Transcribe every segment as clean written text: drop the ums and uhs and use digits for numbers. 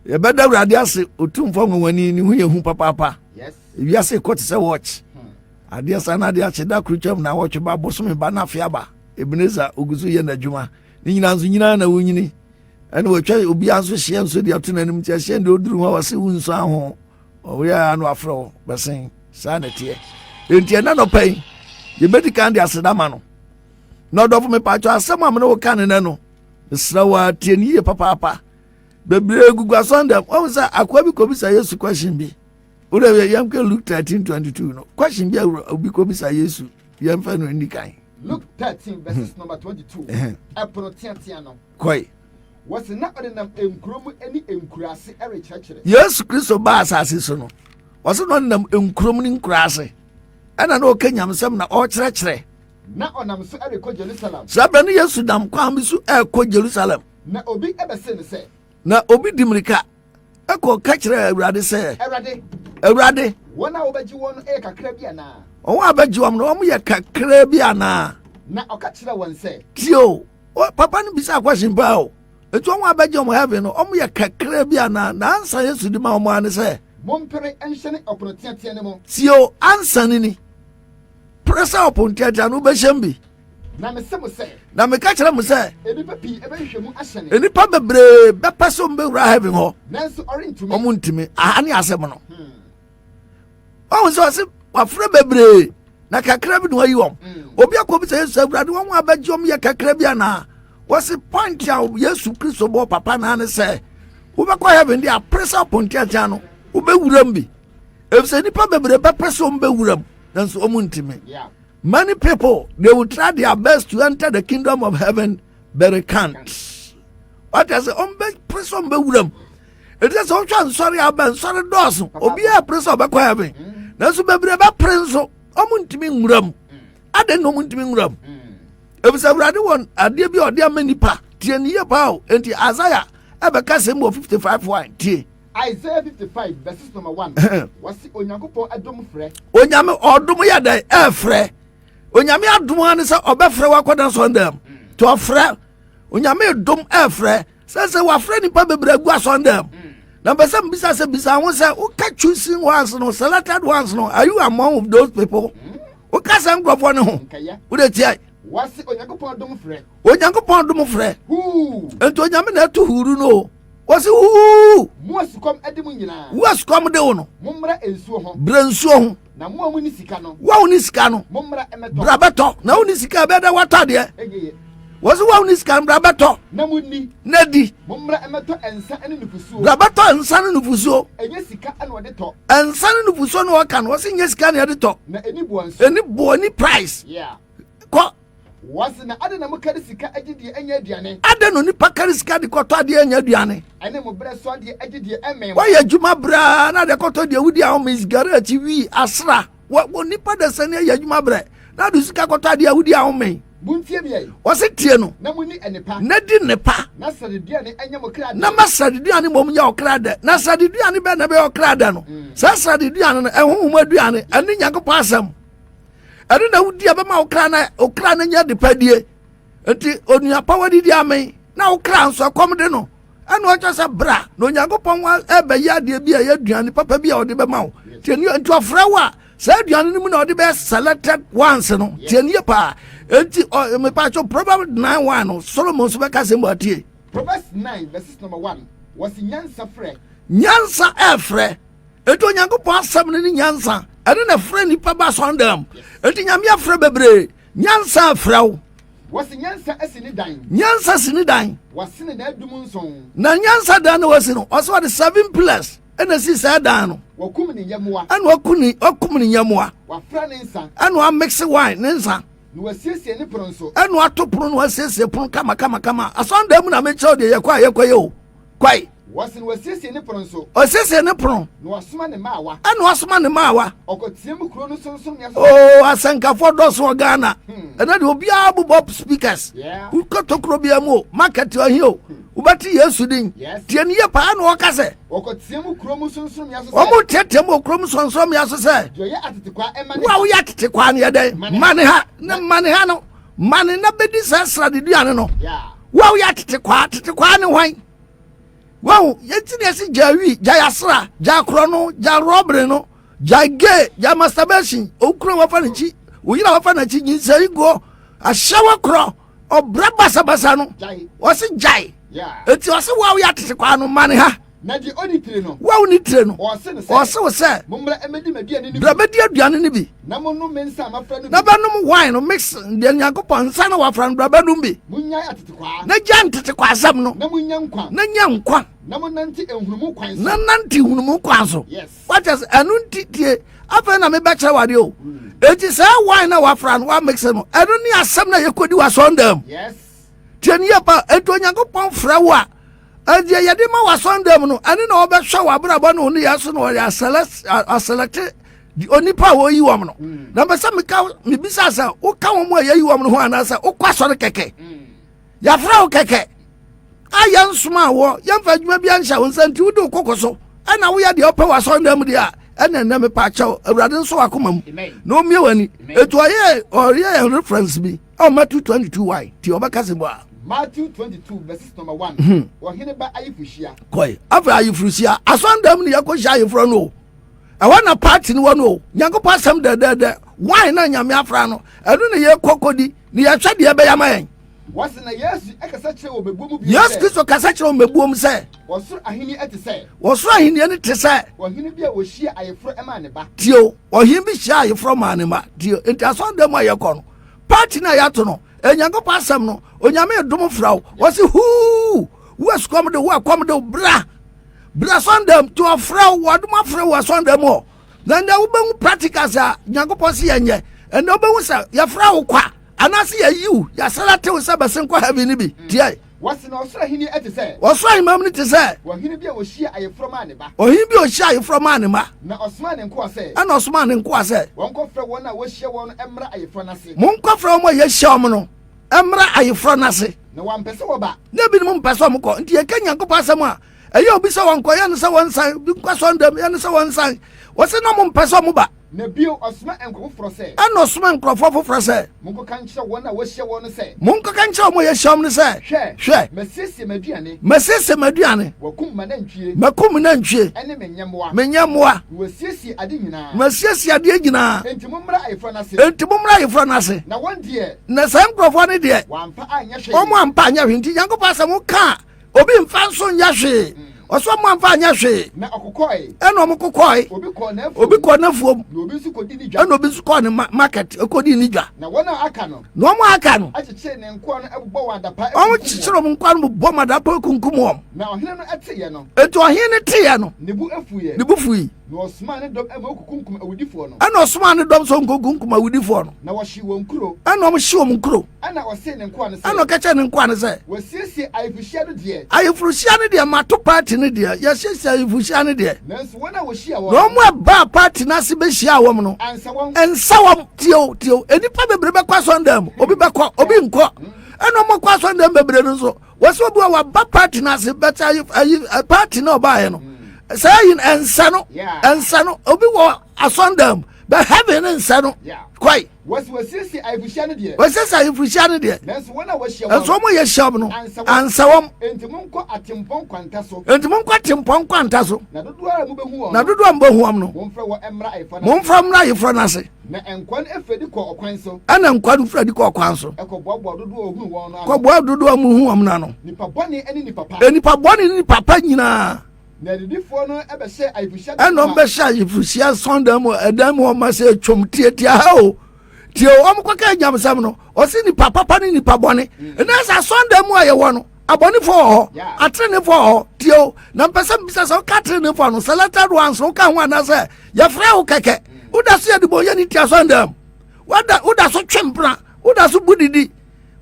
Yɛbɛda Awurade ase, Otumfoɔ Nwanwani, ne ho yɛ hu papaapa. Ewiase kɔ te sɛ watch. Adeɛ sa na adeɛ akye, da koro twam na awɔtwe ba, bosome ba na afe aba. Ebenezer ogu so yɛ n'adwuma. Ne nyinaa nso nyinaa na wonyini. Ɛna wɔatwa obiara nso hyeɛ nso de ato n'anim nti ɛhyeɛ deɛ ɔduru ho a wɔse wo nsu aho. Ɔyɛ a na wafrɛ wo bɛsen. Saa na ɛteɛ. Enti ɛna nɔpa yi yɛbɛdi kan de aseda ma no. Na ɔdɔfo mepatwɔ asɛm a mene wo ka ne nɛ no, mesrɛ wo a tie no yie papaapa. Bebree gugu asɔndɛm. Wɔn sɛ akoa bi kɔbisa Yesu question bi. Wode yɛnkɔ Luke 13:22 no. Question bi a obi kɔbisa Yesu, yɛmfa no nni kan. Luke 13 verses number 22. Ɛpono teatea no. Kɔe. Wɔsi na ɔdenam nkuro mu ne nkuraase rekyerɛkyerɛ. Yesu Kristo baa asase so no, ɔsɛ na ɔnam nkuro mu ne nkuraase. Ɛna na ɔka nyamesɛm na ɔrekyerɛkyerɛ. Na ɔnam so rekɔ Jerusalem. Saa berɛ no Yesu nam kwan bi so rekɔ Jerusalem. Na obi bɛsee no sɛ. Na obi di mmirika kɔ ka kyerɛɛ Awurade sɛ. Awurade. Awurade. Wɔn a wɔbɛgye wɔn no yɛ kakra bi anaa? Wɔn a bɛgye wɔn no, wɔn yɛ kakra bi anaa? Na ɔka kyerɛɛ wɔn sɛ. Tie o, papa no bisa question paa o. Eti wɔn a bɛgye wɔn heaven no, wɔn yɛ kakra bi anaa? Na ansa Yesu de ma wɔn ara ne sɛ. Mompere nhyɛne ɔpono teatea no mu. Tie o, ansa no ni. Pere sɛ ɔpono teatea no wobɛhyɛm bi. Na mese mo sɛ. Na meka kyerɛ mo sɛ. Nnipa pii bɛhwehwɛ mu ahyɛne. Nnipa bebree bɛpɛ sɛ wɔbɛwura heaven hɔ. Nanso ɔrentumi. Wɔn ntumi. Aha ne asɛm no. Wɔn sɛ ɔse wafrɛ bebree na kakra bi na wayi wɔn. Obi akɔ bi sɛ Yesu awurade wɔn a bɛgye wɔn yɛ kakra bi anaa? Wɔsi point a Yesu Kristo bɔ papa naa ne sɛ wobɛkɔ heaven de apere sɛ ɔpɔntiatia no wobɛwura mu bi. Efisɛ nnipa bebree bɛpɛ sɛ wɔn bɛwura mu nanso wɔn ntumi. Yeah. Many people they will try their best to enter the kingdom of heaven but they can't. What I say, ɔn bɛ pere sɛ ɔn bɛ wura mu. Eti sɛ ɔhwɛ nsɔre aba nsɔre dɔɔso obiara pere sɛ ɔbɛkɔ heaven. Nanso bebree bɛ pere nso ɔmo ntumi nwura mu. Adan na ɔmo ntumi nwura mu. Efisɛ Awurade wɔ adeɛ bi a ɔde ama nipa tie ne yie paa o. Eti Isaiah ɛbɛka sɛm wɔ 55:1 tie. Isaiah 55 verses number 1. Wɔsi Onyankopɔn adom frɛ. Onyame ɔdom yɛ dɛn ɛfrɛ. Onyame adom ara ne sɛ ɔbɛfrɛ wakɔda sɔndɛm. Nti ɔfrɛ. Onyame dom ɛfrɛ. Sɛ sɛ wafrɛ nipa bebree agu asɔndɛm. Na mpɛ sɛ mbisa sɛ bisa ho sɛ woka choosing ones no selected ones no are you among those people? Woka sɛ nkurɔfoɔ no ho. Wode tia. Wɔsi Onyankopɔn dom frɛ. Onyankopɔn dom frɛ. Nti Onyame na ɛto huru no o. Wɔsi huu. Mo asukɔm de mo nyinaa. Wo asukɔm de wo no. Mommra nsuo ho. Brɛ nsuo ho. Na mo a mo ni sika no. Wo a wo ni sika no. Mommra mmɛtɔ. Bra bɛtɔ. Na wo ni sika bɛyɛ dɛ watɔ adeɛ. Wɔsi wo a wo ni sika no bra bɛtɔ. Na mo ni. Na di. Mommra mmɛtɔ nsa ne nufusuo. Bra bɛtɔ nsa ne nufusuo. Ɛnyɛ sika na wɔde tɔ. Nsa ne nufusuo na wɔka no wɔsi nyɛ sika na yɛde tɔ. Na ɛni boɔ nso. Ɛni boɔ ni price. Yeah. Kɔ. Wɔse, na adɛn na mokari sika gye deɛ ɛnyɛ aduane? Adɛn na onipa kari sika de kɔtɔ adeɛ ɛnyɛ aduane? Ɛne mo berɛ so adeɛ gye deɛ ɛmmee mo. Woayɛ adwuma brɛ ara na adeɛ kɔtɔ deɛ wodi a womee, sigaret, wii, asra. Wɔ, wɔ nipa dasani ayɛ adwuma brɛ na ade sika kɔtɔ adeɛ a wodi a womee. Montie me ɛ. Wɔse tie no. Na monni nnepa. Na di nnepa. Na sradeduane nyɛ mo kra dɛ. Na ma sradeduane mmom nyɛ ɔkra dɛ. Na sradeduane bɛn na ɛbɛyɛ ɔkra dɛ no? Saa sradeduane no, ɛhonhom aduane, ɛne Nyankopɔn asɛm. Ɛno na wodi a bɛma wo kra na wo kra no nyɛ adepa die. Nti onua pa wadidi amen na wo kra nso ɛkɔm de no. Ɛna ɔkyɛ sɛ bra na Onyankopɔn wa ɛbɛyɛ adeɛ bi a ɛyɛ aduane papa bi a ɔde bɛma wo. Tie nie, nti ɔfrɛ wo a saa aduane no mu na ɔde bɛyɛ selected ones no. Tie nie paa. Nti mepatwo Proverbs 9:1 no Solomon nso bɛka sɛ mu atie. Proverbs 9 verses number 1 wɔsi nyansa frɛ. Nyansa ɛfrɛ. Enti Onyankopɔn asɛm no ne nyansa. Ɛno na ɛfrɛ nnipa ba asɔredan mu. Enti Nyame afrɛ bebree. Nyansa afrɛ wo. Wɔsi nyansa asi ne dan. Nyansa si ne dan. Wɔasene n'adum nson. Na nyansa dan na wasi no, ɔsɛ ɔde seven pillars ɛna si saa dan no. Wakum ne nyɛmmoa. Ɛna waku ne wakum ne nyɛmmoa. Wafra ne nsa. Ɛna wamix wine ne nsa. Na wasiesie ne pono nso. Ɛna wato pono na wasiesie pono kama kama kama. Asɔredan mu na mekyerɛw deɛ yɛkɔ a yɛkɔ yɛ o. Kwae. Wɔse no wasiesie ne pono nso. Ɔsiesie ne pono. Na wasoma ne mmaawa. Ɛna wasoma ne mmaawa. Ɔkɔteɛ mu kuro no sorɔnsorɔmmea so. Oo asɛnkafoɔ dɔɔso wɔ Ghana. Ɛnɛ deɛ obiara bobɔ speakers. Wokɔ tokuro biara mu o, market ɔhe o, wobɛte Yesu din. Tie no yie paa na ɔka sɛ. Wɔkɔteɛ mu kuro mu sorɔnsorɔmmea so sɛ. Wɔn teatea mu wɔ kuro mu sorɔnsorɔmmea so sɛ. Deɛ ɔyɛ atetekwaa ɛma ne ha. Wo a woyɛ atetekwaa no yɛ dɛn? Ma ne ha. Ne ma ne ha no. Ma ne na bɛdi saa sradeduane no. Wo a woyɛ atetekwaa, atetekwaa ne hwan? Wahu, yɛnti na yɛsi gyaa wi, gyae asra, gyae korɔ no, gyae rɔbere no, gyae gay, gyae masturbation, okuro wafa n'akyi, oyere a wafa n'akyi, nyinsɛn guo, ahyɛwɔ korɔ, ɔbrɛ basabasa no, ɔsi gyae. Eti ɔsi wo a woyɛ atete kwaa no, ma ne ha. Na deɛ ɔnni tire no. Wo a wonni tire no. Ɔse no sɛ. Ɔse wo sɛ. Mommra mmɛdi m'aduane no bi. Bra bɛdi aduane no bi. Na monnom me nsa a mafra no bi. Na bɛnom wine no mix deɛ Nyankopɔn nsa na wafra no bra bɛnom bi. Monnyae atetekwaa. Na gyae ntetekwaasɛm no. Na monnya nkwa. Na nya nkwa. Na monnante nhunumu kwan so. Na nante nhunumu kwan so. Yes. Wate ase ɛno nti tie afei na mebɛkyerɛ wade o. Eti saa wine na wafra no wa mix no ɛno ne asɛm na yɛkɔdi wɔ asɔndam. Yes. Tie ne yie pa eti Onyankopɔn frɛ wo a Deɛ yɛde ma wɔ asɔndan mu no, ɛne na wɔbɛhwɛ wɔ abrabɔ ne wo nneyɛɛ so na wɔde asɛlɛte onipa a wɔyi wɔn no. Mm. Na mpɛ sɛ meka mebisa sɛ woka wɔn a yɛyi wɔn no ho anaasɛ wokɔ asɔre kɛkɛ. Mm. Yɛafrɛ wo kɛkɛ a yɛnsoma wɔ yɛmfa adwuma bi anhyɛ wo nsa nti wode wo koko so ɛna woyɛ deɛ wopɛ wɔ asɔndan mu deɛ a ɛna ɛnɛ mepa akyɛw awurade nso wakoma mu na ɔmmie w'ani. Ɛtu ɔyɛ ɔyɛ yɛn reference bi. Oh, Matthew 22 why? Ti ɔbɛka se bɔ a. Matthew 22 verses number 1. Ɔhene ba ayeforɔhyia. Kɔe. Afei ayeforɔhyia. Asɔndam ne yɛkɔhyia ayeforɔ no o. Ɛhɔ na party no wɔ no o. Nyankopɔn asɛm dɛdɛɛdɛ. Wine na Nyame afra no. Ɛno ne yɛkɔ kɔdi. Ne yɛhwɛ deɛ ɛbɛyɛ ama yɛn. Wɔse na Yesu kasa kyerɛ wɔ mɛbuo mu bio sɛ. Yesu Kristo kasa kyerɛ wɔ mɛbuo mu sɛ. Ɔsoro ahenni te sɛ. Ɔsoro ahenni no te sɛ. Ɔhene bi a ɔhyia ayeforɔ maa ne ba. Tie o, ɔhene bi hyia ayeforɔ maa ne ba. Tie, nti asɔredan mu a yɛkɔ no, party no a yɛato no, Onyankopɔn asɛm no, Onyame redom fra wo. Ɔse huu, wo asukɔm de wo, ɛkɔm de wo, bra. Bra asɔredan mu, nti ɔfrɛ wo, wɔdom afrɛ wo asɔredan mu hɔ. Na ndɛ wobɛhu practicals a Nyankopɔn se yɛnyɛ. Ɛndɛ wobɛhu sɛ yɛfrɛ wo kwa, anaasɛ yɛyi wo, yɛasɛlɛte wo sɛ bɛsen kɔ heaven no bi. Tie. Wɔse na ɔsoro ahenni te sɛ. Ɔsoro ahemman no te sɛ. Ɔhene bi a ɔhyiaa ayeforɔ maa ne ba. Ɔhene bi a ɔhyiaa ayeforɔ maa ne mma. Na ɔsomaa ne nkoa sɛ. Ɛnna ɔsomaa ne nkoa sɛ. Wɔnkɔfrɛ wɔn a wɔahyia wɔn no mmra ayeforɔ no ase. Monkɔfrɛ wɔn a yɛahyia wɔn no mmra ayeforɔ no ase. Na wɔampɛ sɛ wɔba. Na ebinom mpɛ sɛ wɔkɔ. Nti yɛka Nyankopɔn asɛm a, ɛyɛ obi sɛ wɔnkɔ, yɛ no sɛ wɔnsan, obi nkɔ asɔrdan mu, yɛ no sɛ wɔnsan. Wɔse na wɔmpɛ sɛ wɔba. Na bio, ɔsoma nkurɔfoɔ foforɔ sɛ. Ɛnna ɔsoma nkurɔfoɔ foforɔ sɛ. Monkɔka nkyerɛ wɔn a wɔahyia wɔn no sɛ. Monkɔka nkyerɛ wɔn a yɛahyia wɔn no sɛ. Hwɛ! Hwɛ! Masiesie m'aduane. Masiesie m'aduane. Wɔakum m'anantwie. Makum me nantwie. Ɛne me nyɛmmoa. Me nyɛmmoa. Na wɔasiesie ade nyinaa. Na wɔasiesie adeɛ nyinaa. Enti mommra ayeforɔ no ase. Enti mommra ayeforɔ no ase. Na wɔn deɛ. Na saa nkurɔfoɔ no deɛ. Wɔampa anyɛ hwee. Wɔn ampa anyɛ hwee. Nti Nyankopɔn asɛm woka a. Obi mfa nso nyɛ hwee. Ɔsɛ ɔmo amfa anyɛ hwee. Na ɔkokɔe. Ɛna ɔmo kokɔe. Obi kɔɔ n'afuom. Obi kɔɔ n'afuom. Na obi nso kɔdii ne dwa. Ɛna obi nso kɔɔ ne market kɔdii ne dwa. Na wɔn a aka no. Na wɔn a aka no. Kyekyeree ne nkoa no bobɔ wɔn adapaa kunkum wɔn. Wɔn kyekyere wɔn nkoa no bobɔ wɔn adapaa kunkum wɔn. Na ɔhene no teeɛ no. Enti ɔhene no teeɛ no. Ne bo fuiɛ. Ne bo fui. Na ɔsomaa ne dɔm ma wɔkɔkunkum awudifoɔ no. Ɛna ɔsomaa ne dɔm sɛ wɔnkɔkunkum awudifoɔ no. Na wɔhyee wɔn nkuro. Ɛna wɔhyee wɔn nkuro. Ɛnna ɔsee ne nkoa no sɛ. Ɛnna ɔka kyerɛɛ ne nkoa no sɛ. Wɔasiesie ayeforɔhyia no deɛ. Ayeforɔhyia no deɛ, mato paati no deɛ, yɛasiesie ayeforɔhyia no deɛ. Nanso wɔn a wɔhyiaa wɔn. Na wɔn a ɛbaa paati no ase bɛhyiaa wɔn no. Ansa wɔn. Ɛnsa wɔn. Tie o, tie o, nnipa bebree bɛkɔ asɔredan mu, obi bɛkɔ, obi nkɔ. Ɛnna wɔn kɔ asɔredan mu bebree no nso, wɔsɛ obi wɔ waba paati no ase, bɛtɛ ayi ayi paati no ɔbaeɛ no, saa ayi no ɛnsa no, ɛnsa no, obi wɔ asɔredan mu, bɛ heaven no nsa no, kɔe. Wɔsi wɔasiesie ayeforɔhyia no deɛ. Wɔasiesie ayeforɔhyia no deɛ. Nanso wɔn a wɔahyia wɔn. Nanso wɔn a yɛahyia wɔn no. Ansa wɔn. Enti monkɔ atempɔn kwanta so. Enti monkɔ atempɔn kwanta so. Na dodoɔ a mobɛhu wɔn. Na dodoɔ a mobɛhu wɔn no. Momfrɛ wɔn mmra ayeforɔ no ase. Momfrɛ mmra ayeforɔ no ase. Na nkoa no firi adi kɔɔ ɔkwan so. Ɛna nkoa no firi adi kɔɔ ɔkwan so. Ɛkɔboaboa dodoɔ a wɔhunu wɔn no ano. Kɔboa dodoɔ a wɔhu wɔn no ano. Nnipa bɔne ne nnipa pa. Nnipa bɔne ne nnipa pa nyinaa. Na adidifoɔ no bɛhyɛɛ ayeforɔhyia dan mu. Ɛna wɔbɛhyɛ ayeforɔhyia sɔn dan mu ɛdan mu wɔn sɛ twom tietia ha o tie o wɔn kɔka anyamsɛm no ɔsi nipa papa ne nipa bɔne ɛna sɛ asɔn dan mu a yɛwɔ no abɔnefoɔ wɔ hɔ atenenefoɔ wɔ hɔ tie o na mpɛ sɛ mbisa sɛ woka atenenefoɔ no selected ones no woka ho anaasɛ yɛfrɛ wo kɛkɛ woda so yɛ de bɔnyɛ ne ti asɔn dan mu woda woda so twe mpena woda so bu didi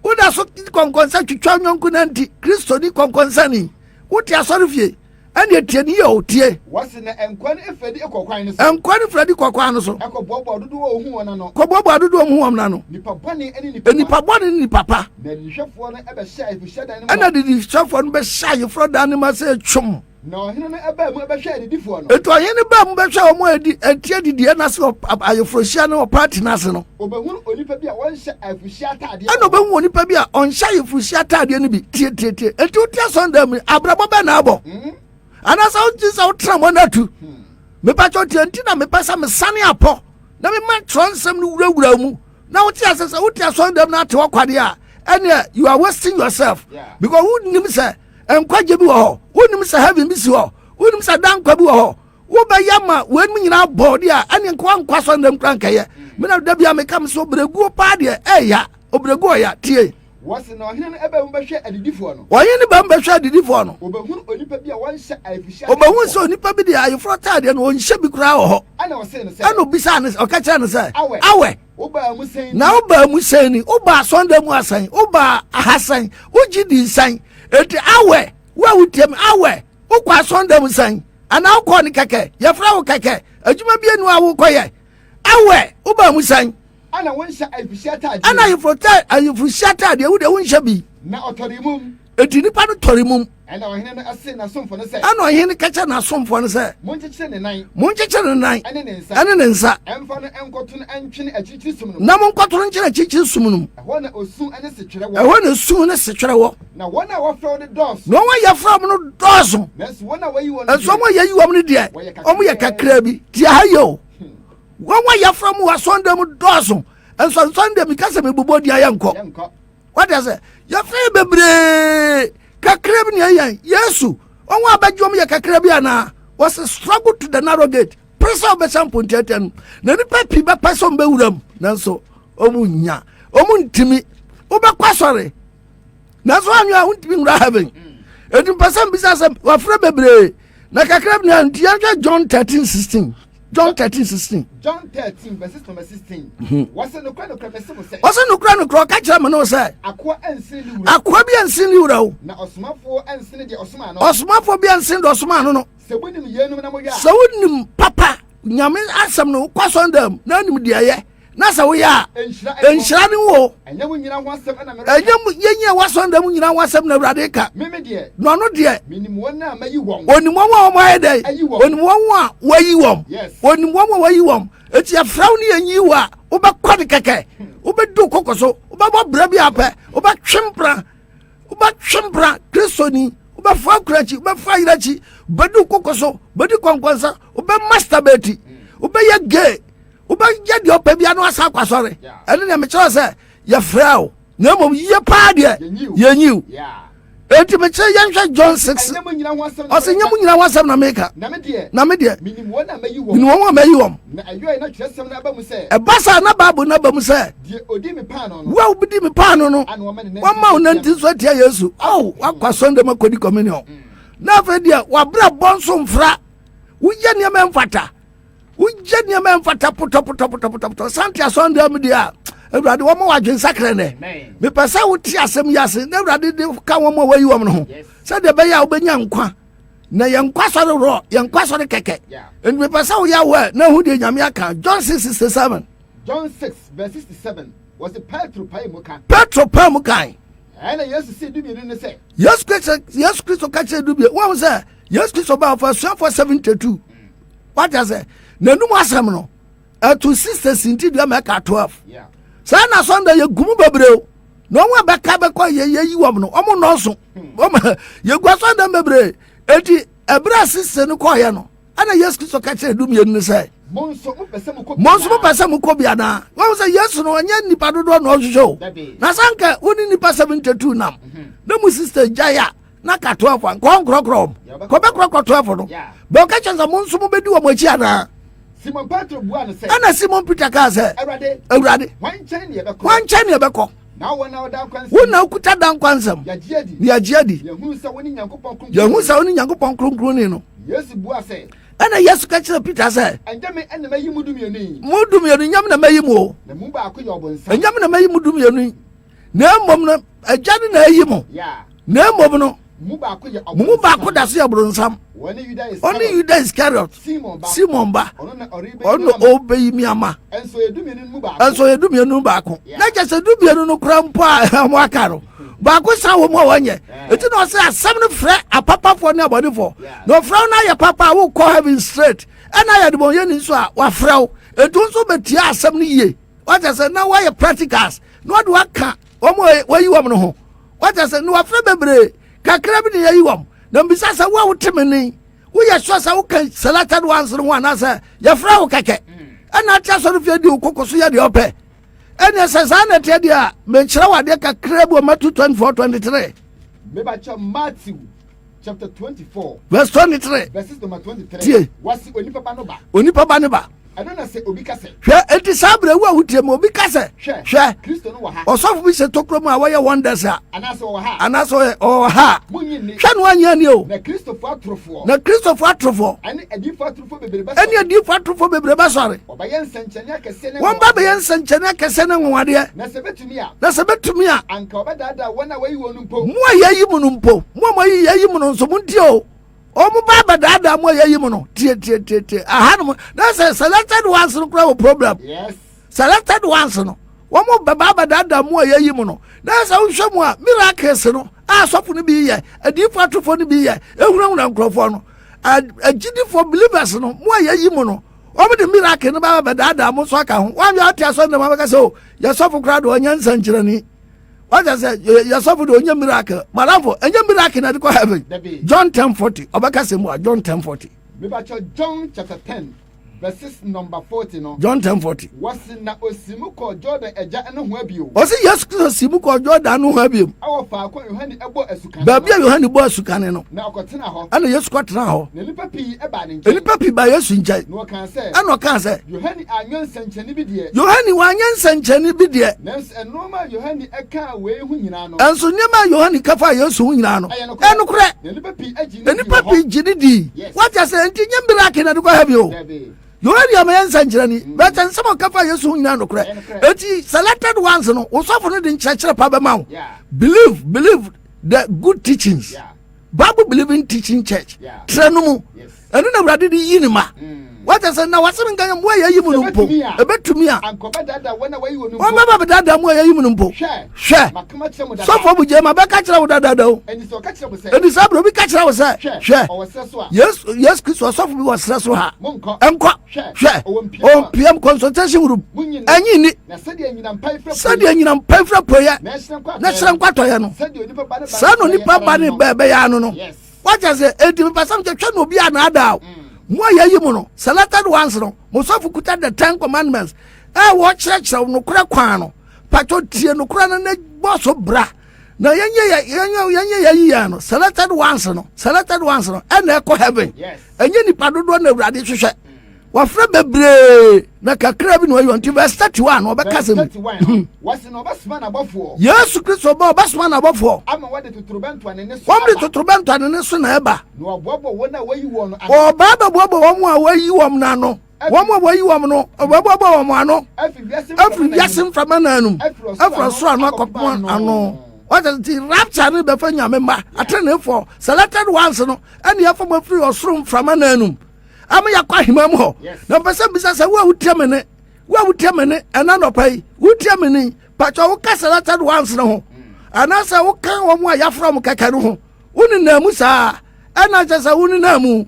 woda so kɔnkɔnsa twitwa nyɔnko nanti kristoni kɔnkɔnsani Wote asɔre fie ɛne tie ne yɛ o tie. Wɔsi na nkwa no efiri adi kɔ kwan no so. Nkwa no firi adi kɔ kwan no so. Ɛkɔ boaboa dodoɔ a ohun wɔn ano. Kɔ boaboa dodoɔ a ohun wɔn ano. Nipa bɔne ne nipa pa. Nipa bɔne ne nipa pa. Na adidihwɛfoɔ no bɛhyɛ ayeforɔhyia dan no mu. Ɛna adidihwɛfoɔ no bɛhyɛ ayeforɔ dan no mu ase twom. Na ɔhene no baa mu bɛhwɛɛ adidifoɔ no. Enti ɔhene no baa mu bɛhwɛɛ wɔn a adi ɛte adidiiɛ no ase wɔ ayeforɔhyia no wɔ paati no ase no. Ɔbɛhunu onipa bi a ɔnhyɛ ayeforɔhyia ataadeɛ. Ɛna ɔbɛhu onipa bi a ɔnhyɛ ayeforɔhyia ataadeɛ no bi. Tie tie tie. Enti wote asɔndan mu abrabɔ bɛn na abɔ? Hmm. Anaasɛ wogye sɛ wotena mɔ no atu? Hmm. Mepɛ tie nti na mepɛ sɛ mesane apɔ na mema twerɛ nsɛm no wurawura mu na wote ase sɛ wote asɔndan mu no ate hɔ kwadeɛ a ɛneɛ you are wasting yourself because wonim sɛ nkwagye bi wɔ hɔ wonim sɛ heaven bi si hɔ wonim sɛ da nkwa bi wɔ hɔ wobɛyɛ ma weinom nyinaa bɔɔ deɛ a ɛne nkoa nkwa sɔ ndɛm kora nkɛyɛ mena da bia meka me sɛ ɔbrɛguo paa deɛ ɛya ɔbrɛguo ɔya tie. Wɔse na ɔhene no ba mu bɛhwɛ adidifoɔ no. Ɔhene no ba mu bɛhwɛ adidifoɔ no. Ɔbɛhunu onipa bi a wɔnhyɛ ayeforɔhyia Ɔbɛhunu sɛ onipa bi deɛ ayeforɔ taadeɛ no ɔnhyɛ bi koraa wɔ hɔ. Ɛna ɔsee no sɛ. Ɛna ɔbisaa no ɔka kyerɛ no sɛ. Awɛ. Awɛ. Wobaa mu sɛn ni? Na wobaa mu sɛn ni? Wobaa asɔndan mu asɛn? Wobaa aha sɛn? Wogye di sɛn? Enti awɛ, wo a wotie me, awɛ, wokɔ asɔndan mu sɛn? Anaa wokɔɔ ne kɛkɛ? Yɛfrɛ wo kɛkɛ? Adwuma bi anu a wokɔyɛ? Awɛ, wobaa mu sɛn? Ɛna wonhyɛ ayeforɔhyia ataadeɛ. Ɛna ayeforɔhyia ataadeɛ, wo deɛ wonhyɛ bi. Na ɔtɔre mum. Enti nnipa no tɔre mum. Ɛnna ɔhene no see n'asomfo no sɛ. Ɛnna ɔhene no ka kyerɛɛ n'asomfoɔ no sɛ. Monkyekyere ne nan. Monkyekyere ne nan. Ɛne ne nsa. Ɛne ne nsa. Ɛmfa no nkɔto no ntwene akyirikyiri sum no mu. Na monkɔto no nkyene akyirikyiri sum no mu. Ɛhɔ na osu ne setwerɛ wɔ. Ɛhɔ na esu ne setwerɛ wɔ. Na wɔn a wɔafrɛ wɔn no dɔɔso. Na wɔn a wɔafrɛ wɔn no dɔɔso. Nanso wɔn a wɔayi wɔn no deɛ. Nanso wɔn a wɔayi wɔn no deɛ. Wɔyɛ kakraa bi. Tie ha yie o. Wɔn a wɔafrɛ wɔn wɔ asɔndan mu dɔɔso. Nso nsɔndan mi kasa mi bobɔ di ayɛ nkɔ. Wate ase? Yɛfrɛ yɛ bebree kakra bi na ɛyɛ Yesu. Wɔn a bɛgye wɔn yɛ kakra bi anaa? Wɔsɛ struggle to the narrow gate. Pere sɛ wɔbɛhyɛ mpontiatia no. Na nnipa pii bɛpɛ sɛ wɔbɛwura mu. Nanso wɔn nya. Wɔn ntumi. Wobɛkɔ asɔre. Nanso anwea a wontumi nwura heaven. Enti mpɛ sɛ mbisa sɛ wɔafrɛ bebree. Na kakra bi na nti yɛnhwɛ John 13 16. John 13 16. John 13 verses number 16. Wɔsɛ nokorɛ nokorɛ mese mo sɛ. Wɔsɛ nokorɛ nokorɛ ɔka kyerɛ me no sɛ. Akoa nsene ne wura. Akoa bi nsene ne wura o. Na ɔsomafoɔ nsene deɛ ɔsomaa no. Ɔsomafoɔ bi nsene deɛ ɔsomaa no no. Sɛ wonim yeinom na moyɛ a. Sɛ wonim papa nyame asɛm no kɔ asɔndam na anim deɛ ɛyɛ na sɛ woyɛ a nhyira ne wo. Ɛnyɛ mo nyina ho asɛm na mereka. Ɛnyɛ mo yɛn a wɔasɔn dɛm nyina ho asɛm na Awurade ka. Meme deɛ. Na ɔno deɛ. Menim wɔn a mayi wɔn. Onim wɔn a wɔn ayɛ dɛ. Ayi wɔn. Onim wɔn a wɔayi wɔn. Yes. Onim wɔn a wɔayi wɔn. Eti yɛfrɛ wo ne yɛn yi wo a wobɛkɔ ne kɛkɛ. Wobɛdi wo koko so. Wobɛbɔ brɛ bi apɛ. Wobɛtwe mpena. Wobɛtwe mpena Kristoni. Wobɛfa akura akyi. Wobɛfa ayerɛ akyi. Wobɛdi wo koko so. Wobɛdi kɔnkɔnsa. Wobɛ masturbate. Wobɛyɛ gay. Wobɛyɛ deɛ ɔpɛ bia no asa akɔ asɔre. Ɛne deɛ mekyerɛ sɛ yɛfrɛ wo na mmom yie paa deɛ yɛnyi wo. Enti mekyerɛ yɛnhwɛ John 6. Ɔsɛ nyɛ mo nyina ho asɛm na meka. Na me deɛ menim wɔn a mayi wɔn. Ɛba saa na Bible no aba mu sɛ wo a wobɛdi me paano no wama wo nanti so atia Yesu. Oh, wakɔ asɔre dɛm akɔdi communion. Na afei deɛ wabrabɔ nso mfra. Woyɛ nneɛma mfata. Wogye nneɛma mfata potɔpotɔpotɔpotɔ sante asɔndan mu deɛ a awurade wɔma wɔ adwensakra nɛ mepɛ sɛ wote asɛm yi ase na awurade de ka wɔn a wɔayi wɔn no ho sɛdeɛ ɛbɛyɛ a wobɛnya nkwa na yɛn nkwa sɔre worɔ yɛn nkwa sɔre kɛkɛ nti mepɛ sɛ woyɛ awɛ na ehu deɛ nyame aka John 6 67. John 6 verse 67 wɔsi Petro pae mu ka. Petro pae mu kan. Ɛna Yesu si dumienu ne sɛ. Yesu Kristo Yesu Kristo ka kyerɛ dumienu wɔn sɛ Yesu Kristo ba ɔfa asuafoɔ 72. Wate ase? N'anum asɛm no, ɛto sisters nti dua ma ɛka 12. Saa na Sunday yɛ gumu bebree o. Na wɔn a bɛka bɛkɔ yɛ yɛyi wɔn no, wɔn nnɔɔso. Hmm. Wɔn yɛgu asɔndan bebree. Eti ɛberɛ a sister no kɔɔyɛ no, ɛna Yesu Kristo ka kyerɛ dumienu no sɛ, Mo nso mopɛ sɛ mokɔ mo nso mopɛ sɛ mokɔ bi anaa? Wɔn sɛ Yesu no ɔnyɛ nipa dodoɔ na ɔhwehwɛ o. Na sanka wo ne nipa 72 nam, mhm. na mo sister gyae a, na ka 12 a nkɔ nkorɔkorɔ wɔn kɔbɛkorɔkorɔ 12 no bɛ ɔka kyerɛ sɛ mo nso mobɛdi wɔn akyi anaa? Simon Petro buaa no sɛ, ɛna Simon Peter kaa sɛ, Awurade, Awurade, hwan nkyɛn ne yɛbɛkɔ? Hwan nkyɛn ne yɛbɛkɔ? Na wo na woda nkwa nsɛm. Wo na wokuta da nkwa nsɛm. Yɛagye adi. Na yɛagye adi. Yɛhunu sɛ wo ne Nyankopɔn kronkronni. Yɛhunu sɛ wo ne Nyankopɔn kronkronni no. Yesu buaa sɛ. Ɛna Yesu ka kyerɛ Peter sɛ. Ɛnyɛ me na mayi mo dumienu yi. Mo dumienu, nyɛ me na mayi mo o. Na mu baako yɛ ɔbonsam. Ɛnyɛ me na mayi mo dumienu yi. Na mmom no, Agya no na ayi mo. Na mmom no, mo mu baako da so yɛ boronsam. Ɔne Yuda Iskariot, Simon ba. Ɔno na ɔbɛyi mi ama. Ɛnso yɛ dumienu no baako. Na kyɛ sɛ dumienu no kora mpo a wɔn aka no. Baako san wɔ mu a wɔnyɛ. Eti na ɔsɛ asɛm no frɛ apapafoɔ ne abɔnefoɔ. Na ɔfrɛ wo na ayɛ papa a wokɔ heaven straight. Ɛna ayɛ adebɔnyɛni nso a wafrɛ wo. Eti nso bɛtia asɛm no yie. Wate sɛ na wɔyɛ practicals na wɔde waka wɔn a wɔyi wɔn no ho. Wate sɛ na wɔafrɛ bebree kakra bi na yɛyi wɔn. Na mbisa sɛ wo a wote me ne woyɛ sure sɛ woka selected ones no ho anaasɛ yɛfrɛ wo kɛkɛ ɛna ate asɔre fie di wo koko so yɛ deɛ ɔpɛ. Ɛneɛ sɛ saa na ɛteɛ deɛ a menkyerɛ wo adeɛ kakra bi wɔ Matthew 24 23. Mebakyɛ Matthew chapter 24 verse 23. Verses number 23. Tie. Wasi onipa ba no ba. Onipa ba ne ba. Ɛno na sɛ obi ka sɛ. Hwɛ, enti saa berɛ wo a wotie mu obi ka sɛ. Hwɛ. Hwɛ. Kristo no wɔ ha. Ɔsɔfo bi hyɛ tokuro mu a wɔyɛ wonders a. Anaasɛ ɔwɔ ha. Anaasɛ ɔwɔ ha. Munyi nni. Hwɛ no anyɛ ani o. Na Kristofo atorofoɔ. Na Kristofo atorofoɔ. Ɛne adiifo atorofoɔ bebree bɛsɔre. Ɛne adiifo atorofoɔ bebree bɛsɔre. Wɔbɛyɛ nsɛnkyerɛnne akɛseɛ ne Wɔn ba bɛyɛ nsɛnkyerɛnne akɛseɛ ne nwanwadeɛ. Na sɛ bɛtumi a. Na sɛ bɛtumi a. Anka wɔbɛdaadaa wɔn a wɔayi wɔn no mpo. Mo a yɛayi mo no mpo. Mo a moayi yɛayi mo no nso montie o. Wɔn ba abɛdaadaa mo a yɛayi mo no. Tie tie tie tie. Ahanom na sɛ selected ones no koraa wɔ problem. Yes. Selected ones no. Wɔn bɛba abɛdaadaa mo a yɛayi mo no. Na sɛ wohwɛ mu a miracles no a asɔfo no bi yɛ, adiifo atorofoɔ no bi yɛ, ehunahuna nkurɔfoɔ no. Agyidifoɔ believers no mo a yɛayi mo no. Wɔn de miracle no ba bɛdaadaa mo nso aka ho. Wɔn a wɔte asɔre dɛm abɛka sɛ o yɛsɔfo koraa de ɔnyɛ nsɛnkyerɛnne. Wɔte sɛ yɛsɔfo de ɔnyɛ miracle. Madamfo ɛnyɛ miracle na ɛde kɔ heaven. John 10:40 ɔbɛka sɛ mu a John 10:40. Mebakyɛ John chapter 10 verses number 40 no. John 10:40. Wɔsi na osi mu kɔ Jordan agya no ho abio. Ɔsi Yesu Kristo si mu kɔ Jordan no ho abio. Ɛwɔ faako a Yohane bɔ asukane no. Baabi a Yohane bɔ asukane no. Na ɔkɔtena hɔ. Ɛna Yesu kɔtena hɔ. Na nnipa pii baa ne nkyɛn. Nnipa pii baa Yesu nkyɛn. Na ɔkaa sɛ. Ɛna ɔkaa sɛ. Yohane anyɛ nsɛnkyerɛnne bi deɛ. Yohane wanyɛ nsɛnkyerɛnne bi deɛ. Nanso nneɛma a Yohane kaa wei ho nyinaa no. Nanso nneɛma a Yohane ka faa Yesu ho nyinaa no. Ɛyɛ nokorɛ. Ɛyɛ nokorɛ. Na nnipa pii gye ne dii wɔ hɔ. Nnipa pii gye ne dii. Yes. Wate ase nti nyɛ miracle na de kɔ heaven o. Dabi. Yohane ama yɛ nsɛnkyerɛnne. But nsɛm a ɔka faa Yesu ho nyinaa nokorɛ. Ɛyɛ nokorɛ. Eti selected ones no, wosɔfo no de nkyerɛkyerɛ pa bɛma wo. Yeah. Believe, believe the good teachings. Yeah. Bible believing teaching church. Yeah. Trɛ no mu. Yes. Ɛno na Awurade de yi ne ma. Wate sɛ na wasɛm nka yɛ mmoa yɛyi mu no mpo. Ɛbɛtumi a. Anka ɔbɛdaadaa wɔn a wɔayi wɔn no mpo. Wɔn bɛba bɛdaadaa mu a yɛyi mu no mpo. Hwɛ. Hwɛ. Maka makyerɛ mo dada. Sɔfo Abugye ma bɛka kyerɛ wo dadaada o. Enti sɛ ɔka kyerɛ mo sɛ. Enti saa berɛ obi ka kyerɛ wo sɛ. Hwɛ. Hwɛ. Ɔwɔ serɛ so a. Yesu Yesu Kristo ɔsɔfo bi wɔ serɛ so ha. Monkɔ. Nkɔ. Hwɛ. Hwɛ. Ɔwɔ mpia Ɔwɔ mpiam consultation room. Munyi nni. Ɛnyi nni. Na sɛdeɛ anyinam pae firi apueeɛ. Sɛdeɛ anyinam pae firi apueeɛ. Na ɛhyerɛn kɔ atɔeɛ. Na ɛhyerɛn kɔ atɔeɛ no. Sɛdeɛ onipa ba ne ba. Saa na onipa ba ne ba ɛbɛyɛ ano no. Yes. Wagya sɛ enti mepɛ sɛ mekyɛ na obi anaadaa o. Mo a yɛayi mo no, selected ones no, mo sɔfo kuta the Ten Commandments a wɔkyerɛkyerɛ nokorɛ kwan no. Patɔ tie nokorɛ no na bɔ so bra. Na yɛnyɛ yɛnyɛ yɛnyɛ yɛyi yɛn no, selected ones no, selected ones no, ɛna ɛkɔ heaven. Ɛnyɛ nipa dodoɔ na Awurade hwehwɛ. Wɔfrɛ bebree na kakra bi na wɔyi wɔn nti verse 31 ɔbɛka sɛ mu. Wɔsi na ɔbɛsoma n'abɔfoɔ. Yesu Kristo ba ɔbɛsoma n'abɔfoɔ. Ama wɔde totorobɛnto a ne ne so Wɔn de totorobɛnto a ne ne so na ɛba. Na wɔaboaboa wɔn a wɔayi wɔn no ano. Ɔbaa bɛboaboa wɔn a wɔayi wɔn no ano. Wɔn a wɔayi wɔn no, ɔbɛboaboa wɔn ano. Afiri wiase mframa nan mu. Afiri ɔsoro ano akɔpem ano. Wɔte nti rapture no bɛfa nyame mma atenenefoɔ selected ones no ɛne ɛfa mu afiri ɔsoro mframa nan mu. Ama yɛakɔ ahema mu hɔ. Na mpɛ sɛ bisa sɛ wo a wotie me ne wo a wotie me ne ɛna nɔpa yi wotie me ne patwa woka selected ones no ho anaasɛ woka wɔn a yɛafrɛ wɔn kɛkɛ no ho wonenam mu saa ɛna kyɛ sɛ wonenam mu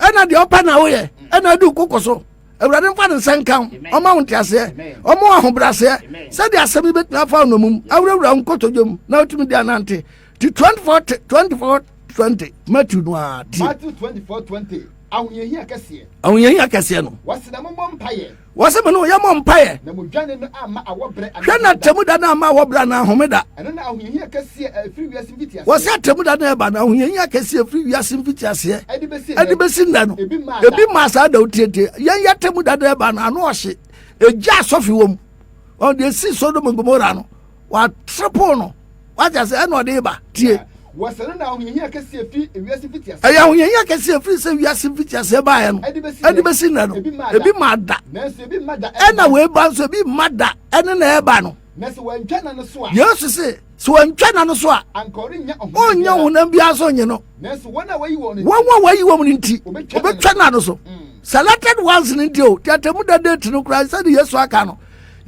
ɛna deɛ ɔpɛ na woyɛ ɛna adi koko so awurade mfa ne nsa nka wo ɔma wo nteaseɛ ɔma wo ahobraseɛ sɛdeɛ asɛm yi bɛtumi afa wo nomum awurawura wo nkotodwe mu na wotumi de anante ti 24 24 20 Matthew no a tie Matthew 24 20 ahohiahia kɛseɛ ahohiahia kɛseɛ no wɔsi na mommɔ mpaeɛ wɔsi me no yɛmmɔ mpaeɛ na mo dwane no amma awɔ berɛ hwɛ na atemu da no amma awɔ berɛ anaa homeda ɛno na ahohiahia kɛseɛ a ɛfiri wiase mfitiaseɛ wɔsi atemu da no ɛba na ahohiahia kɛseɛ ɛfiri wiase mfitiaseɛ ɛde bɛsi nnɛ no ebi maa saa da otietie yɛn yɛ atemu da no ɛba no ano ɔhye egya asɔfe wɔ mu ɔde esi Sodom and Gomora no watriple no wagya sɛ ɛna ɔde ba tie. Wɔsɛ no na ahohiahia kɛseɛ firi wiase mfitiaseɛ. Ɛyɛ ahohiahia kɛseɛ firi sɛ wiase mfitiaseɛ baeɛ no ɛde bɛsi nnɛ no ebi ma da ɛna wei ba nso ebi ma da ɛne na ɛba no. Na sɛ wɔantwa nna no so a. Yesu se sɛ wɔantwa nna no so a. Anka ɔrennya ɔnnya honam biara so nye no. Nanso wɔn a wɔayi wɔn no nti. Wɔn a wɔayi wɔn no nti obɛtwa nna no so. Selected ones no nti o tiatamu da date no koraa sɛde Yesu aka no.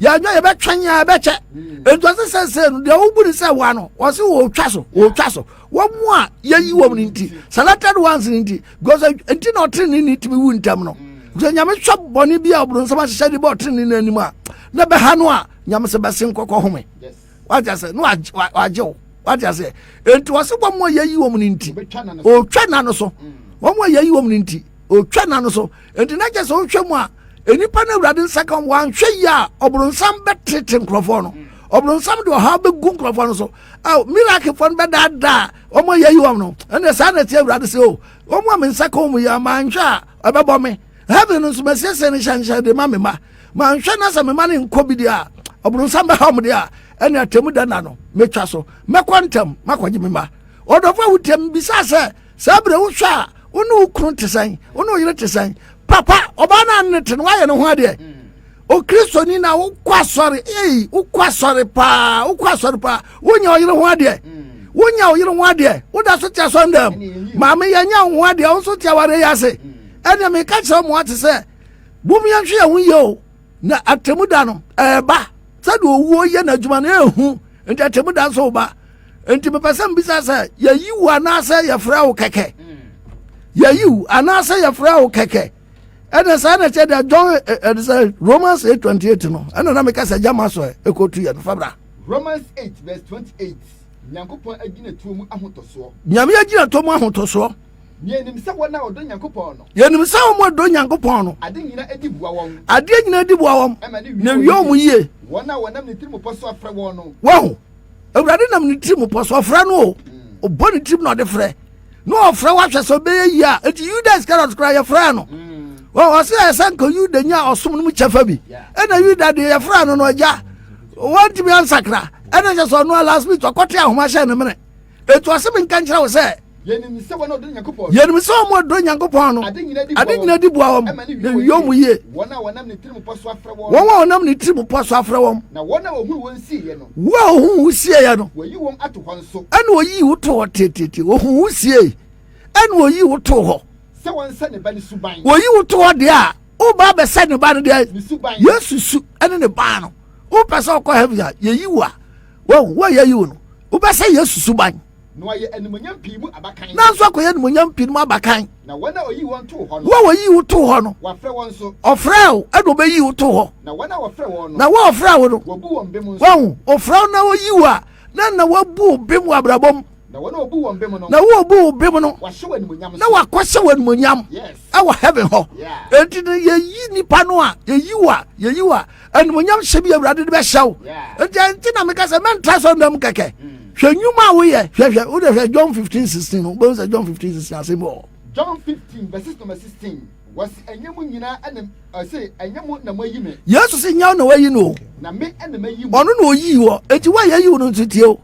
Yɛanwɛn yɛbɛtwɛn a ɛbɛkyɛ. Nti ɔse sɛsɛ no deɛ wobu ne sɛ wa no ɔse wɔtwa so wɔtwa so wɔn mu a yɛyi wɔn no nti selected ones no nti because nti na ɔtene ne tumi wu ntɛm no sɛ nyame hwɛ bɔne bi a ɔbronsam ahyehyɛ de bɔ ɔtene no anim a na bɛha no a nyame sɛ bɛse nkɔkɔ home. Wate ase na wagye wo. Wate ase nti ɔse wɔn mu a yɛyi wɔn no nti ɔtwa na no so wɔn mu a yɛyi wɔn no nti ɔtwa na no so. Nti na kyɛ sɛ wohwɛ mu a nnipa no awurade nsa ka wɔanhwɛ yie a ɔbronsam bɛtete nkurɔfoɔ no. Ɔbronsam de ɔhaw bɛgu nkurɔfoɔ no so. Mirakefoɔ no bɛdaadaa wɔn a yɛyi wɔn no. Ɛnna saa na ɛte awurade sɛ o wɔn a me nsa ka wɔn yi a manhwɛ a ɛbɛbɔ me. Heaven no nso masiesie no hyɛnhyɛn de ma me ma. Manhwɛ na sɛ me ma no nkɔ bi deɛ a ɔbronsam bɛha wɔn deɛ a ɛne atemu da na no metwa so. Mɛkɔ ntɛm makɔgye me ma. Ɔdɔfo a wotie me bisa sɛ saa berɛ wohwɛ a wo ne wo kunu te sɛn, wo ne wo yere te sɛn? Papa, ɔbaa no ne te no woayɛ ne ho adeɛ. Okristoni na wokɔ asɔre, ei, wokɔ asɔre paa, wokɔ asɔre paa, wonya ɔyere ho adeɛ. Wonya ɔyere ho adeɛ, woda so te asɔre dɛm. Maame yɛnya wo ho adeɛ, wo nso te aware yi ase. Ɛnna meka kyerɛ mo ate sɛ, mom yɛnhwɛ yɛn ho yie o, na atemu da no ɛɛba. Sɛdeɛ owuo yɛ n'adwuma no ɛɛhu, nti atemu da nso ba. Nti mepɛ sɛ mbisa sɛ yɛyi wo anaasɛ yɛfrɛ wo kɛkɛ? Yɛyi wo anaasɛ yɛfrɛ wo kɛkɛ? Ɛna saa na kyerɛ deɛ John ɛde sɛ Romans 8:28 no ɛna na meka sɛ gyama so ɛ ɛkɔtu yɛ no fa bra. Romans 8 verse 28 Nyankopɔn agyinatuo mu ahotɔsoɔ. Nyame agyinatuo mu ahotɔsoɔ. Yɛnim sɛ wɔn a wɔdɔ Nyankopɔn no. Yɛnim sɛ wɔn a wɔdɔ Nyankopɔn no. Ade nyinaa di boa wɔn. Adeɛ nyinaa di boa wɔn. Ɛma ne wie wɔn yie. Wɔn a wɔnam ne tirimupɔ so afrɛ wɔn no. Wɔn Awurade nam ne tirim pɔ so ɔfrɛ no o. Ɔbɔ ne tirim na ɔde frɛ. Na ɔfrɛ wahwɛ sɛ ɔbɛyɛ yie a. Eti Yuda Iscariot koraa yɛfrɛ no. Ɔsɛ ɛsɛ nka Yuda nya ɔsom no mu kyɛfa bi. Ɛna Yuda deɛ yɛfrɛ no no agya. Wɔntumi ansakra. Ɛna kyɛ sɛ ɔno a last minute ɔkɔte ahoma hyɛ ne mene. Etu ɔsɛ menka nkyerɛ wo sɛ Yɛnim sɛ wɔn a wɔdɔ Nyankopɔn no. Yɛnim sɛ wɔn a wɔdɔ Nyankopɔn no. Ade nyinaa di boa wɔn. Ɛma ne wie wɔn yie. Wɔn a wɔnam ne tirim pɔ so afrɛ wɔn. Wɔn a wɔnam ne tirim pɔ so afrɛ wɔn. Na wɔn a wɔhunu wɔn sieeɛ no. Wo a wɔhu wo sieeɛ no. Wɔyi wɔn ato hɔ nso. Ɛna wɔyi wo to hɔ teteete. Wɔhu wo siei. Ɛna wɔyi wo to hɔ. Sɛ wɔnsɛ ne ba no suban. Wɔyi wo to hɔ deɛ a, woba abɛsɛ ne ba no deɛ. Ne suban. Yesu su ɛne ne ba no. Wopɛ sɛ ɔkɔ heaven a, yɛyi wo a. Wɔn wo a yɛyi wo no, wobɛsɛ Yesu suban. Na wɔayɛ animuonyam pii mu abakan. Nanso akɔyɛ animuonyam pii mu abakan. Na wɔn a ɔyii wɔn too hɔ no. Wɔn a wɔyii wo too hɔ no. Wɔafrɛ wɔn nso. Ɔfrɛɛ wo ɛna ɔbɛyii wo too hɔ. Na wɔn a wɔfrɛ wɔn no. Na wɔn a wɔfrɛ wo no. Wɔbu wɔn bem nso. Wɔn ɔfrɛ wo na ɔyi wo a na na wɔabu wo bem wɔ abrabɔ mu. Na wɔn a wɔbu wɔn bem no. Na wɔn a wɔbu wo bem no. Wɔahyɛ wɔn animuonyam nso. Na wɔakɔhyɛ wɔn animuonyam. Yes. Ɛwɔ heaven hɔ. Yeah. Enti no yɛyi nipa no a yɛyi wo a yɛyi wo a animuonyam hyɛ bi awurade de bɛhyɛ wo. Nti nti na meka sɛ mɛntra sɛ ndam kɛkɛ. Hwɛ nnwuma a woyɛ hwɛ hwɛ wode hwɛ John 15 16 no wobɛhu sɛ John 15 16 asɛm bi wɔ hɔ. John 15 verses number 16 wɔsi ɛnyɛ mo nyinaa ɛna ɔse ɛnyɛ mo na moayi me. Yesu se nyɛ wo na wayi no o. Na me ɛna mayi mo. Ɔno na oyii wɔ enti wo a yɛyi wo no nso tie o.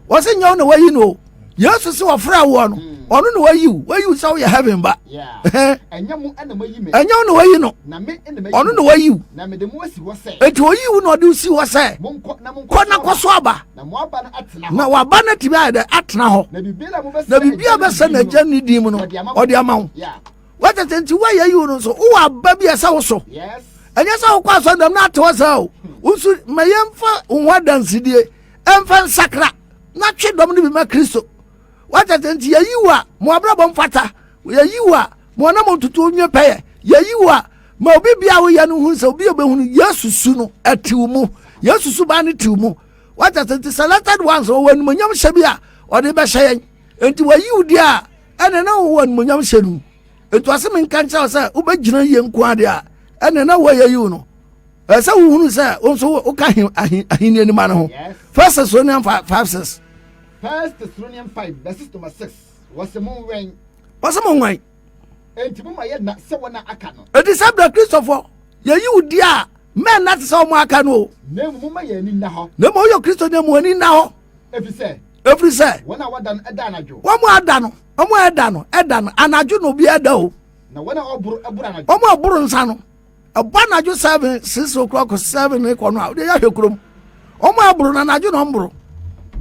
Wɔse nyɛ wo na wayi no o. Yesu se wɔfrɛ woɔ no ɔno na wayi wo wayi wo sɛ woyɛ heaven ba. Ɛnyɛ mo na moayi me. Ɛnyɛ wo na wayi no. Na me na mayi Ɔno na wayi wo. Na mede mo asi hɔ sɛ. Enti oyi wo na ɔde wo si hɔ sɛ. Monkɔ na monkɔ Kɔ na kɔ so aba. Na mo aba no atena hɔ. Na waba no atumi ayɛ dɛ atena hɔ. Na biribiara a mobɛsrɛ Na biribiara bɛsɛ n'agya ne din mu no ɔde ama wo. Wɔtete nti woayɛ yi wo no nso wowɔ aba bi a ɛsɛ wo so. Ɛnyɛ sɛ wokɔ asɔre dɛm na ate hɔ saa o. Wo nso ma yɛmfa wo ho adansedie ɛmfa nsakra na twe dɔm no bi ma Kristo. Wɔtete nti yɛyi wo a mo abrabɔ mfata. Yɛyi wo a mo anam ntutu nwe pɛyɛ. Yɛyi wo a ma obi bia woyɛ no hu sɛ obi a obɛhunu Yesu su no ɛtew mu. Yesu suban no tew mu. Wɔtete nti selected ones wɔwɔ animuonyam hyɛ bi a ɔde bɛhyɛ yɛn. Nti wɔyi wo deɛ a ɛne na wowɔ animuonyam hyɛ no mu. Nti ɔse menka nkyerɛ wo sɛ wobɛgyina yie nko adeɛ a ɛne na wɔyɛ yi wo no. Ɛsɛ wohunu sɛ wo nso woka ahenni no ma no ho. First Thessalonians 5 6. First Thessalonians 5 verses number 6. Wɔse monwɛn. Wɔse monwɛn. Enti momma yɛnna sɛ wɔn a aka no. Enti sɛ berɛ Kristofoɔ yɛyi wo di a mɛnna te sɛ wɔn aka no o. Na mmom momma yɛn ani nna hɔ. Na mmom woyɛ Kristoni a mo ani nna hɔ. Ɛfiri sɛ. Ɛfiri sɛ. Wɔn a wɔda no ɛda anadwo. Wɔn a ada no, wɔn a ɛda no, ɛda no anadwo na obi ɛda o. Na wɔn a wɔboro ɛboro anadwo. Wɔn a wɔboro nsa no, ɛbɔ anadwo 7 6 o'clock 7 kɔ no a, wode yɛahwɛ kurom. Wɔn a ɛboro no anadwo na wɔboro.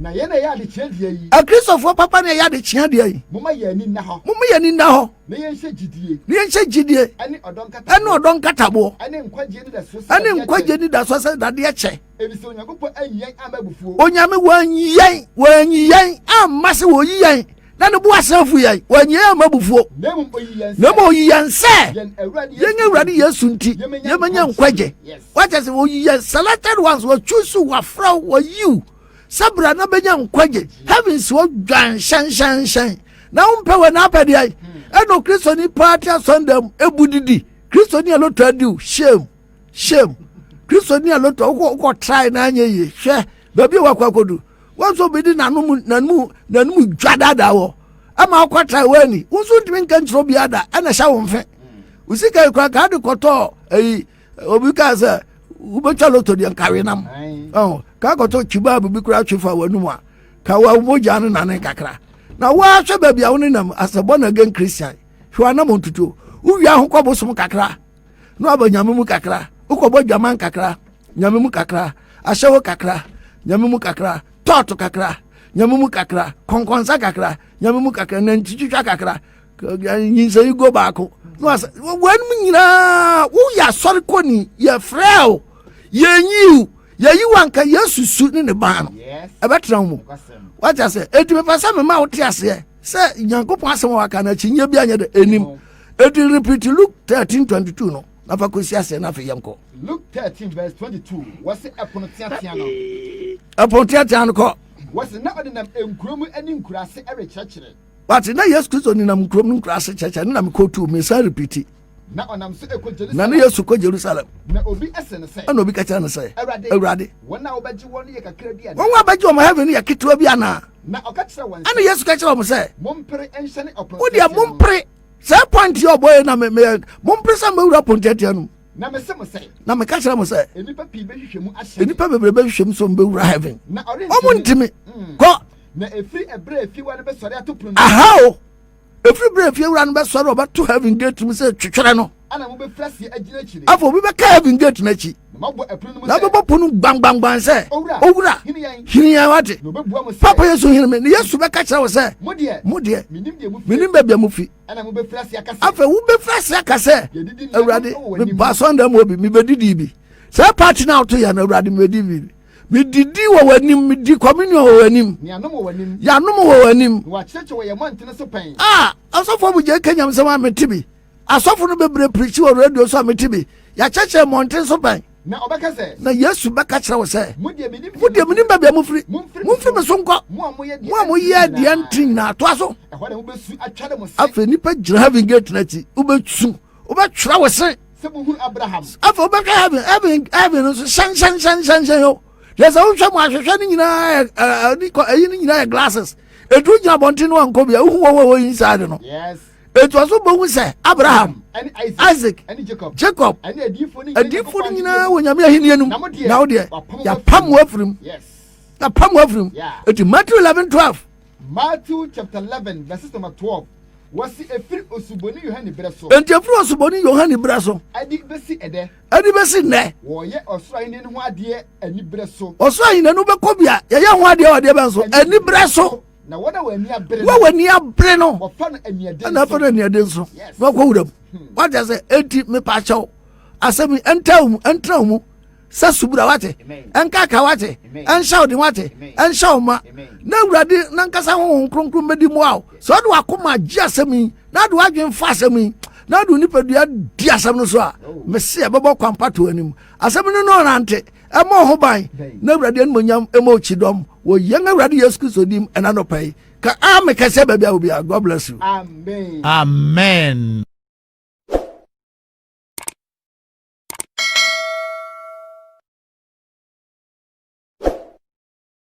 Na yɛn a ɛyɛ adekyea deɛ yi. Akristofoɔ papa na ɛyɛ adekyea deɛ yi. Momma yɛn ani nna hɔ. Momma yɛn ani nna hɔ. Na yɛnhyɛ gyidie. Na yɛnhyɛ gyidie. Ɛne ɔdɔ nkataboɔ. Ɛne ɔdɔ nkataboɔ. Ɛne nkwagyeɛ anidasoɔ sɛ Ɛne nkwagyeɛ anidasoɔ sɛ dadeɛ kyɛ. Efisɛ Onyankopɔn anyi yɛn amma abufuo. Onyame wanyi yɛn, wanyi yɛn amma sɛ wɔyi yɛn na ne bo asan afu yɛn, wanyi yɛn amma abufuo. Na mmom oyi yɛn sɛ. Na mmom oyi yɛn sɛ. Yɛn Awurade Yɛn Awurade Yesu nti, yɛmɛnya nkwagye. Wakyɛ sɛ oyi yɛn selected ones, wɔchoose, wɔafrɛ wo, wɔyi wo sɛ bra na bɛnya nkwagye. Heaven si hɔ dwan hyɛnhyɛnhyɛn. Na wompɛ wɔ na apɛ deɛ. Ɛna Okristoni paa te asɔndam ebu didi. Kristoni a lotto adi wo, shame. Shame. Kristoni a lotto wokɔ wokɔ try na anyɛ yie. Hwɛ baabi a wakɔ akɔdu. Wɔn nso obi de n'anom n'anum n'anum dwa daadaa wɔ. Ɛma wokɔ try wɔ ani. Wo nso ntumi nka nkyerɛ obi ada ɛna ɛhyɛ wo mfe. Wo sika yi kora kaa de kɔtɔɔ ɛyi obi kaa sɛ wobɛtwa lotto deɛ nkawe nam. Ɔn kaa kɔtɔ kyibaa bibi kora twe fa w'anum a ka wa mogya no nane kakra. Na woahwɛ baabi a wo nenam as a born again Christian. Hwɛ w'anam ntutuo. Wowia ho kɔ bosom kakra. na waba nyame mu kakra wokɔbɔ dwaman kakra nyame mu kakra ahyɛwo kakra nyame mu kakra tɔɔto kakra nyame mu kakra kɔnkɔnsa kakra nyame mu kakra nantitwitwa kakra nyinsɛn go baako na wasa wɔn nyinaa woyɛ asɔre kɔni yɛfrɛ o yɛnyi o yɛyi wo anka yesu su ne ne ban no ɛbɛtena wo mu wate aseɛ enti mepɛ sɛ mema wote aseɛ sɛ nyankopɔn asɛm a waka no akyinnye bi anyɛ dɛ ɛnim enti repeat Luke 13 22 no na fa kɔsi aseɛ na afei yɛnkɔ. Luke 13 verse 22 wɔse ɛpono teatea no. Ɛpono teatea no kɔ. Wɔse na ɔdenam nkuro mu ne nkuraase rekyerɛkyerɛ. Wate na Yesu Kristo nenam nkurom ne nkuraase kyerɛkyerɛ ne na mekɔtu mesan repeat. Na ɔnam so kɔ Jerusalem. Na ne Yesu kɔ Jerusalem. Na obi se no sɛ. Ɛna obi ka kyerɛ no sɛ. Awurade. Awurade. Wɔn a wobɛgye wɔn no yɛ kakra bi anaa? Wɔn a bɛgye wɔn heaven no yɛ ketewa bi anaa? Na ɔka kyerɛ wɔn sɛ. Ɛna Yesu ka kyerɛ wɔn sɛ. Mompere nhyɛne ɔpono Wo deɛ mompere. Saa point yi ɔbɔ yɛ na me me mompere sɛ mobɛwura pon tiatia no mu. Na mese mo sɛ. Na meka kyerɛ mo sɛ. Nnipa pii bɛhwehwɛ mu ahyɛne. Nnipa bebree bɛhwehwɛ mu sɛ wɔbɛwura heaven. Na ɔrentumi. Wɔn ntumi. Kɔ. Na efiri ɛberɛ a efiewura no bɛsɔre ato pono no. Aha o. Ɛfiri berɛ a efiewura no bɛsɔre ɔbɛto heaven gate mu sɛ twetwerɛ no. Ana mobɛfiri aseɛ agyina akyire. Afei obi bɛka heaven gate no akyi. Na mabɔ ɛpono no mu Na sɛ. bɛbɔ pono gbangbangbang sɛ. Owura, Owura, hini yɛn. hini yɛn wate. Na ɔbɛbua mo sɛ. Papa Yesu hini me. Na Yesu bɛka kyerɛ wo sɛ. Mo deɛ. Mo deɛ. Menim deɛ mofiri. Menim baabi a mofi. Ɛna mobɛfiri aseɛ aka sɛ. Afei wobɛfiri aseɛ aka sɛ. Yɛdidi Awurade, wɔ w'anim. meba asɔndan mu obi, mebɛdidi bi. Saa party no a woto yɛ no, Awurade, mebɛdidi bi. Medidi wɔ w'anim, medi communion wɔ w'anim. Yɛanom wɔ w'anim. Yɛanom wɔ w'anim. Na wɔakyerɛkyerɛ wɔ yɛn mmɔntene so pɛn. Ah, asɔfoɔ mu gye ka nyamsɛm a mete bi. Asɔfo no bebree pirikyi wɔ radio so a mete bi. Yɛakyerɛkyerɛ mmɔnten so pɛn. Na ɔbɛka sɛ. Na Yesu bɛka kyerɛ wo sɛ. Mo deɛ menim Mo deɛ menim baabi a mofiri. Momfiri Momfiri me so nkɔ. Mo a moyɛ deɛ Mo a moyɛ deɛ nte nyinaa. Toa so. Ɛhɔ na mobɛsu atware mo se. Afei nnipa gyina heaven gate no akyi. Wobɛsu. Wobɛtwerɛ wo se. Sɛ mohunu Abraham. Afei wobɛhwɛ heaven, heaven, heaven nso hyɛnhyɛnhyɛnhyɛnhyɛn o. Deɛ sɛ wohwɛ mu ahwehwɛ no nyinaa yɛ ɛyi no nyinaa yɛ glasses. Edu gyina abɔnten no ankɔ bia wohu wɔn a wɔwɔ inside no. Yes. Etu ɔso bohu sɛ Abraham, Isaac, Jacob, Jacob, adiifo no nyinaa wɔ Nyame ahenni no mu. Na wo deɛ yɛapam wo afiri mu. Yɛapam wo afiri mu. Eti Matthew 11:12. Matthew chapter 11 verses number 12. Wɔsi efiri Osuboni Yohane berɛ so. Enti efiri Osuboni Yohane berɛ so. Ɛde besi ɛdɛ. Ɛde besi nnɛ. Wɔyɛ ɔsoro ahenni no ho adeɛ aniberɛ so. Ɔsoro ahenni no bɛkɔ bi a yɛyɛ ho adeɛ wɔ adeɛ bɛn so? Aniberɛ so. Na wɔn a wɔn ani abere no. Wɔn a wɔn ani abere no. Wɔfa no aniɛden so. Ɛna afa no aniɛden so. Na wɔkɔ wura mu. Wate sɛ enti mepa akyɛw asɛm yi ɛnta wo mu ɛntena wo mu sɛ subura wate ɛnkaka wate ɛnhyɛ wo den wate ɛnhyɛ wo ma na awurade nankasa honhom kronkron bɛdi mu a sɛ ɔde wakoma gye asɛm yi na ade wadwen fa asɛm yi na ade nipadua di asɛm no so a oh. mese ɛbɛbɔ kwampa to anim asɛm no no ɔnante ɛmɔ ho ban na awurade animonyam ɛmɔ okyidɔm wɔ yɛn awurade yesu kristo dim ɛna nɔpa yi ka ame kɛsɛ baabi a obiara god bless you amen amen.